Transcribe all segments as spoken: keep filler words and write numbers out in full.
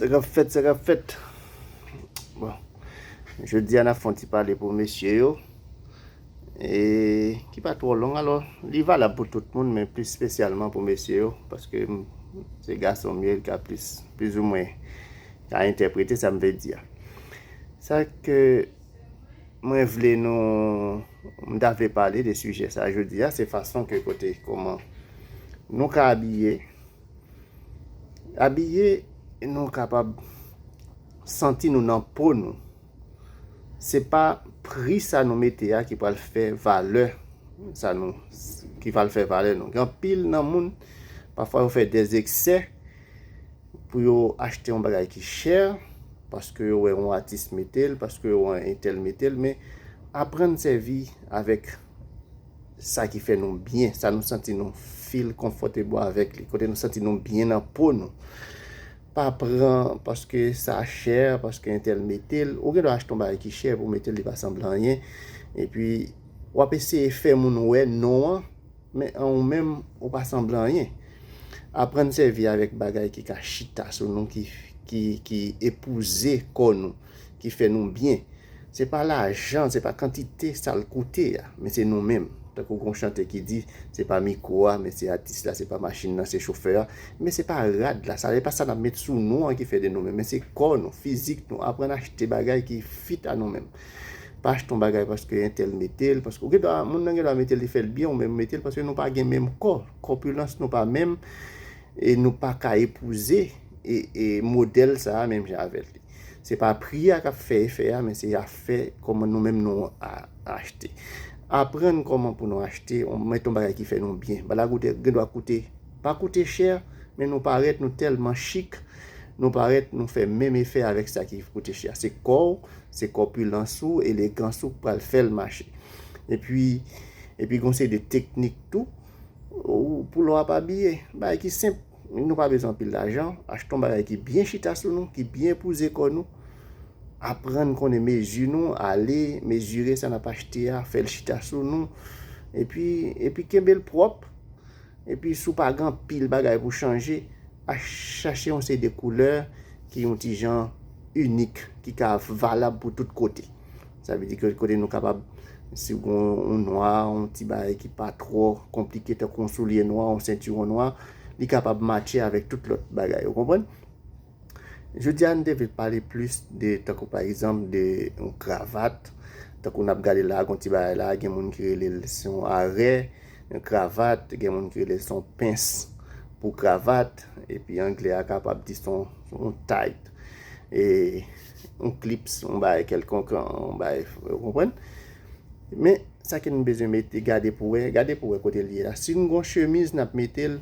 Sa k ap fèt, sa k ap fèt. Bon, jodi a n ap fè yon ti pale pou mesye yo. E ki pa twò long, alò, li valab pou tout moun, men plis espesyalman pou mesye yo, paske m, se gason m ye, li ka plis, plizoumwen, ka entèprete sa m vle di a. Sa ke mwen vle nou, m ta vle pale de sijè sa jodi a, se fason ke kote, kòman nou ka abiye. Abiye, nou kapab santi nou nan po nou. Se pa pri sa nou mete a ki pral fè valè sa nou, ki pral fè valè nou. Gen anpil nan moun, pafwa yo fè dèzeksè pou yo achte yon bagay ki chè, paske yo wè yon atis mete l, paske yo wè entèl mete l, men aprann sèvi avèk sa ki fè nou byen, sa nou santi nou feel comfortable avèk li, kote nou santi nou byen nan po nou. Pa pran paske sa chè, paske entèl mete l. Ou gen dwa achte yon bagay ki chè pou mete l, li pa sanble anyen. Epi, w ap eseye fè moun wè non an, men an ou menm, ou pa sanble anyen. Aprann sèvi avèk bagay ki ka chita sou nou, ki, ki, ki epouze kò nou, ki fè nou byen. Se pa lajan, se pa kantite sa l koute a, men se nou menm. Tankou gon chante ki di, se pa mikwo a, men se atis la, se pa machin nan, se chofè a. Men se pa rad la, sa, se pa sa n ap met sou nou an ki fè de nou menm, men se kò nou, fizik nou. Aprann achte bagay ki fit a nou menm. Pa achte yon bagay paske entèl mete l, paske ou gen dwa, moun nan gen dwa mete l, li fè l byen, ou menm mete l, paske nou pa gen menm kò. Kòpilans nou pa menm, e nou pa ka epouze e, e modèl sa a menm jan avèk li. Se pa pri a k ap fè efè a, men se afè kòman nou menm nou a, achte. Aprann kòman pou nou achte, on, met yon bagay ki fè nou byen. Bagay la koute, gen dwa koute, pa koute chè, men nou parèt, nou tèlman chik, nou parèt, nou fè menm efè avèk sa ki koute chè. Se kò w, se kòpilans ou, elegans ou k pral fè l mache. Epi, epi gon seri de teknik tou, ou, pou lè w ap abiye. Bagay ki senp, nou pa bezwen anpil lajan. Achte yon bagay ki byen chita sou nou, ki byen pouze kò nou. Aprann konnen mezi nou, ale mezire sa n ap achte a, fè l chita sou nou. Epi, epi kenbe l pwòp. Epi si w pa gen anpil bagay pou chanje, a chache yon seri de koulè ki yon ti jan inik, ki ka valab pou tout kote. Sa vle di ke kote nou kapab, si w gen yon nwa, yon ti bagay ki pa twò konplike, tankou yon soulye nwa, yon sentiwon nwa, li kapab matche avèk tout lòt bagay. Ou konprann? Jodi a, n te vle pale plis de, tankou pa egzanp, de yon kravat. Tankou n ap gade la, gon ti bagay la, gen moun ki rele l se yon arè, yon kravat, gen moun ki rele l se yon pens pou kravat, epi anglè a kapab di se yon, yon tight, e yon klips, yon bagay kèlkonk, yon bagay, ou konprann? Men, sa ke nou bezwen mete, gade pou wè, gade pou wè kote l ye la. Si n gon chemiz, n ap mete l,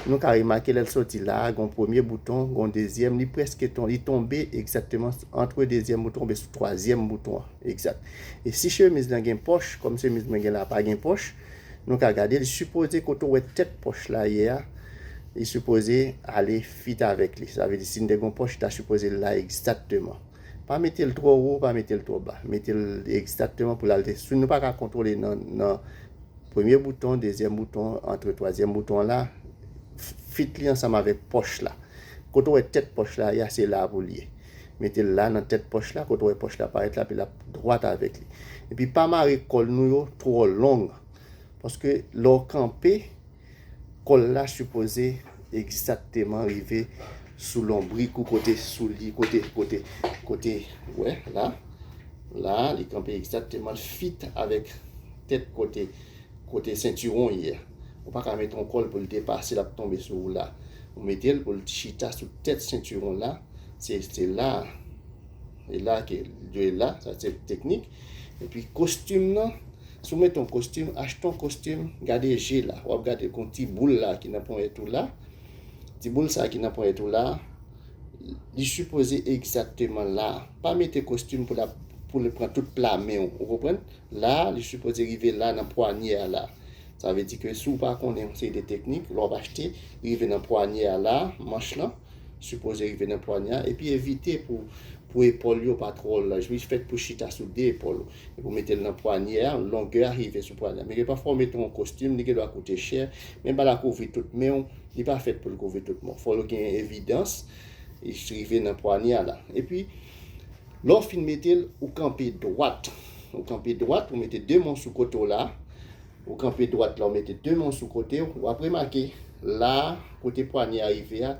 nou ka remake lè l soti la, gon premye bouton, gon dezyèm, li prèske ton, li tonbe egzakteman antre dezyèm bouton oubyen sou twazyèm bouton an, egzak. E si chemiz lan gen pòch, kòm chemiz mwen gen la pa gen pòch, nou ka gade, li sipoze kote w wè tèt pòch la ye a, li sipoze ale fit avèk li. Sa vle di, si n te gon pòch, li ta sipoze la egzakteman. Pa mete l twò wo, pa mete l twò ba. Mete l egzakteman pou l al te. Si nou pa ka kontwole nan, nan premye bouton, dezyèm bouton, antre twazyèm bouton an la, f-, fit li ansanm avèk pòch la. Kote w wè tèt pòch la, ya se la pou l ye. Mete l la nan tèt pòch la, kote w wè pòch la parèt la, epi l ap dwat avèk li. Epi pa mare kòl nou yo twò long. Paske lè w kanpe, kòl la sipoze egzakteman rive sou lonbrik ou kote soulye, kote, kote, kote, wè, la. La, li kanpe egzakteman, l fit avèk tèt kote, kote sentiwon ye a. Ou pa ka mete yon kòl pou l depase, l ap tonbe sou ou la. Ou mete l pou l chita sou tèt sentiwon la. Se, se la. E la ke l dwe la, sa se teknik. Epi kostim nan, si w mete yon kostim, achte yon kostim, gade je la. W ap gade kon ti boul la ki nan ponyèt ou la. Ti boul sa ki nan ponyèt ou la, li sipoze egzakteman la. Pa mete kostim pou l ap, pou l pran tout pla men w, ou konprann? La, li sipoze rive la nan pwanyè a la. Sa vle di ke si w pa konnen yon seri de teknik, lè w ap achte, rive nan pwanyè a la, manch lan, sipoze rive nan pwanyè a, epi evite pou, pou epòl yo pa twò laj. Li fèt pou chita sou de epòl ou. Epi w mete l nan pwanyè a, longè a rive sou pwanyè a. Men gen pafwa w mete yon kostim, li gen dwa koute chè, men bagay la kouvri tout men w, li pa fèt pou l kouvri tout men w. Fò l gen evidans, Li rive nan pwanyè a la. Epi, lè w fin mete l, ou kanpe dwat. Ou kanpe dwat, ou mete de men w sou kote w la. Ou kanpe dwat la, ou mete de men w sou kote w. W ap remake, la, kote pwanyè a rive a,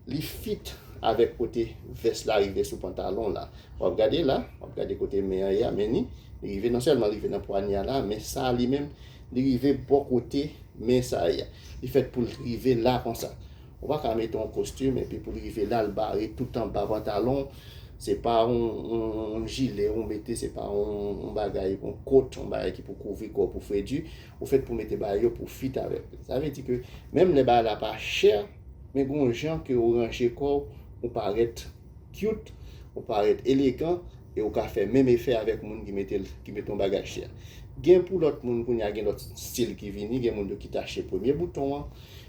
li fit avèk kote vès la rive sou pantalon la. W ap gade la, w ap gade kote men an ye a, men ni, li rive non sèlman rive nan pwanyè a la, men sa li menm, li rive bò kote men sa ye a. Li fèt pou l rive la konsa. Ou pa ka mete yon kostim epi pou l rive la, l bare tout anba pantalon. Se pa yon, yon, yon jile ou mete, se pa yon, yon bagay, yon kot, yon bagay ki pou kouvri kò w pou fredi. Ou fèt pou mete bagay yo pou fit avèk. Sa vle di ke menm lè bagay la pa chè, men gon jan ke ou ranje kò w, ou parèt cute, ou parèt elegan, e ou ka fè menm efè avèk moun ki mete l, ki mete yon bagay chè. Gen pou lòt moun kounye a, gen lòt stil ki vini, gen moun yo ki tache premye bouton an,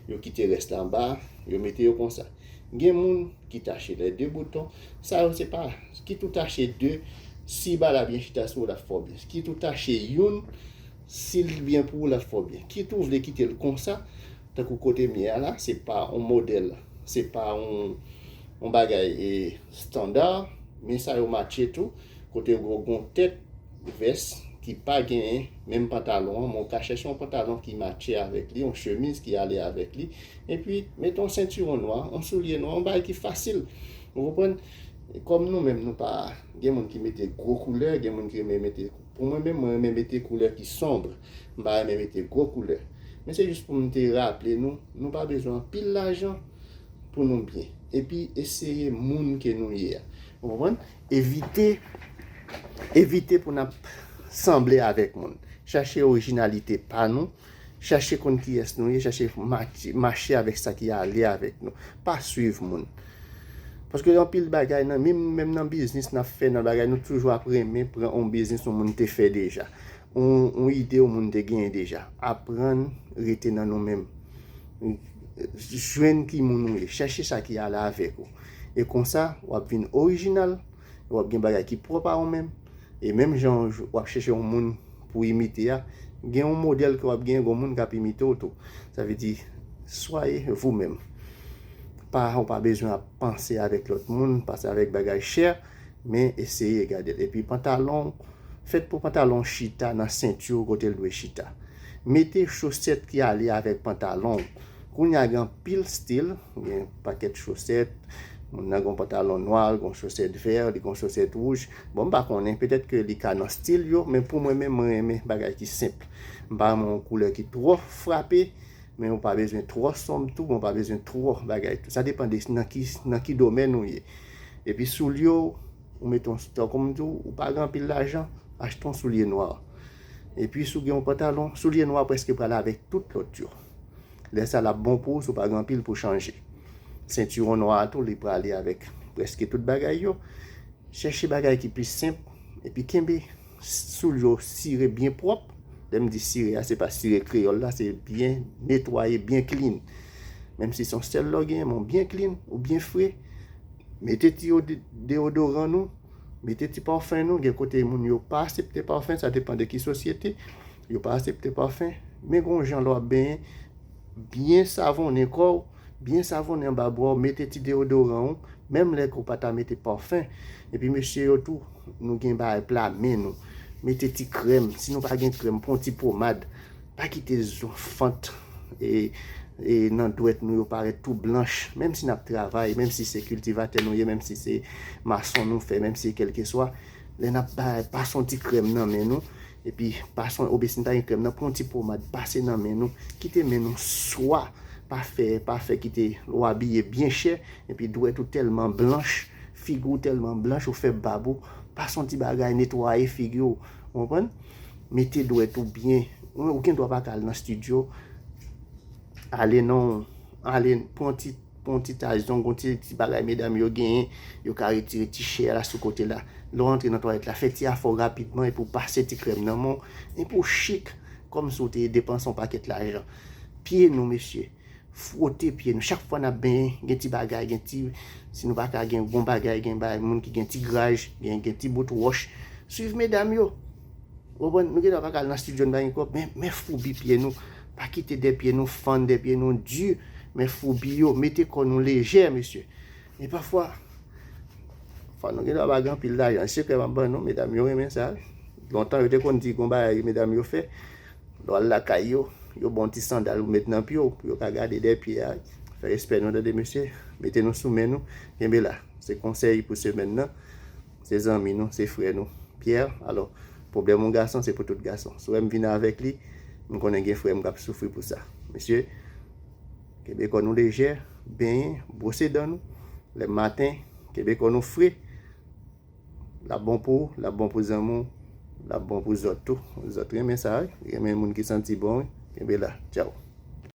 yo kite rès la anba, yo mete yo konsa. Gen moun ki tache lè de bouton, sa yo se pa, kit ou tache de, si bagay la byen chita sou ou, l ap fè w byen. Kit ou tache youn, si l byen pou ou, l ap fè w byen. Kit ou vle kite l konsa, tankou kote m ye a la, se pa yon modèl, se pa yon, yon bagay e estanda, men sa yo matche tou, kote yo gon tèt vès ki pa genyen menm pantalon an, men w ka chèche yon pantalon ki matche avèk li, yon chemiz ki ale avèk li, epi mete yon sentiwon nwa, yon soulye nwa, yon bagay ki fasil. Ou konprann? Kòm nou menm, nou pa, gen moun ki mete gwo koulè, gen moun ki renmen mete, pou mwen menm, mwen renmen mete koulè ki sonb. M pa renmen mete gwo koulè. Men se jis pou m te raple nou, nou pa bezwen anpil lajan pou nou byen. Epi eseye moun ke nou ye a. Ou konprann? Evite, evite pou n ap sanble avèk moun. Chache orijinalite pa nou. Chache konn kiyès nou ye, chache mache, mache avèk sa ki ale avèk nou. Pa swiv moun. Paske anpil bagay nan, menm, menm nan biznis n ap fè, nan bagay, nou toujou ap renmen pran yon biznis yon moun te fè deja. Yon, yon ide yon moun te genyen deja. Aprann rete nan nou menm. Jwenn ki moun ou ye. Chèche sa ki ale avèk ou. E konsa, w ap vin orijinal, w ap gen bagay ki pwòp a ou menm. E menm jan w ap chèche yon moun pou imite a, gen yon modèl ke w ap gen, gen yon moun k ap imite w tou. Sa vle di, soyez vous-même. Pa, ou pa bezwen ap panse avèk lòt moun, panse avèk bagay chè, men eseye gade l. Epi pantalon, fèt pou pantalon chita nan senti w kote l dwe chita. Mete chosèt ki ale avèk pantalon w. Kounye a gen anpil stil, gen pakèt chosèt, moun nan gen yon pantalon nwa, gen yon chosèt vè, li gen yon chosèt wouj. Bon, m pa konnen, petèt ke li ka nan stil yo, men pou mwen menm, mwen renmen bagay ki senp. M pa renmen yon koulè ki twò frape, men ou pa bezwen twò sonb tou, men ou pa bezwen twò bagay tou. Sa depann de nan ki, nan ki domèn ou ye. Epi soulye w, ou mete yon, tankou m di w, ou pa gen anpil lajan, achte yon soulye nwa. Epi si w gen yon pantalon, soulye nwa prèske pral avèk tout lòt yo. Lè sa l ap bon pou ou, si w pa gen anpil pou chanje. Sentiwon nwa a tou, li prale avèk prèske tout bagay yo. Chèche bagay ki pi senp, epi kenbe soulye w sire byen pwòp. Lè m di sire a, se pa sire kreyòl la, se byen netwaye, byen clean. Menm si se yon sèl lè w genyen, men w byen clean, ou byen fre. Mete ti ode-, deyodoran nou, mete ti pafen nou. Gen kote moun yo pa aksepte pafen, sa depann de ki sosyete. Yo pa aksepte pafen. Men gen yon jan lè w ap benyen, byen savonnen kò w, byen savonnen anba bra w, mete ti deyodoran w, menm lè ke w pa ta mete pafen. Epi mesye yo tou, nou gen bagay pla men nou. Mete ti krèm, si nou pa gen krèm, pran ti pomad. Pa kite zon fant e, e nan dwèt nou yo parèt tou blanch. Menm si n ap travay, menm si se kiltivatè nou ye, menm si se mason nou fè, menm si se kèlkeswa, lè n ap bay, pase yon ti krèm nan men nou, epi pase yon, oubyen si n pa gen krèm nan, pran yon ti pomad, pase nan men nou, kite men nou swa, pa fè, pa fè kite ou abiye byen chè, epi dwèt ou tèlman blanch, figi w tèlman blanch, ou fè bab ou, pase yon ti bagay, netwaye figi w, ou konprann? Mete dwèt ou byen. Ou, ou gen dwa pa ka al nan estidyo. Ale nan, ale, pran ti, pran ti tazon, gon ti, ti bagay medam yo genyen, yo ka retire ti chè a la sou kote la. Lè w antre nan twalèt la, fè ti afè w rapidman epi w pase ti krèm nan men w, epi w chik, kòmsi w te depanse yon pakèt lajan. Pye nou, mesye, fwote pye nou. Chak fwa n ap benyen, gen ti bagay, gen ti, si nou pa ka gen bon bagay, gen bagay, moun ki gen ti graj, gen, gen ti bout wòch. Swiv medam yo. Ou konprann? Nou gen dwa pa ka al nan estidyo, nou pa gen kòb, men, men foubi pye nou. Pa kite dè pye nou fann, dè pye nou di. Men foubi yo, mete kò nou lejè, mesye. E pafwa, fwa nou gen dwa pa gen anpil lajan. Se sekrè m ap ban nou, medam yo renmen sa. Lontan yo te konn di gon bagay medam yo fè. Lè w al lakay yo, yo ba w ti sandal ou met nan pye w, pou yo ka gade dèyè pye a. Fè respè nou tande mesye, mete nou sou men nou, kenbe la. Se konsèy pou semèn nan. Se zanmi nou, se frè nou, Pierre. Alò, pwoblèm yon gason, se pou tout gason. Si w wè m vin avèk li, m konnen gen frè m k ap soufri pou sa. Mesye, kenbe kò nou lejè, benyen, bwose dan nou. Lè maten, kenbe kò nou fre. L ap bon pou ou, l ap bon pou zanmi w, l ap bon pou zòt tou. Zòt renmen sa, wi. Renmen moun ki santi bon, wi. Kenbe la. Tchaw.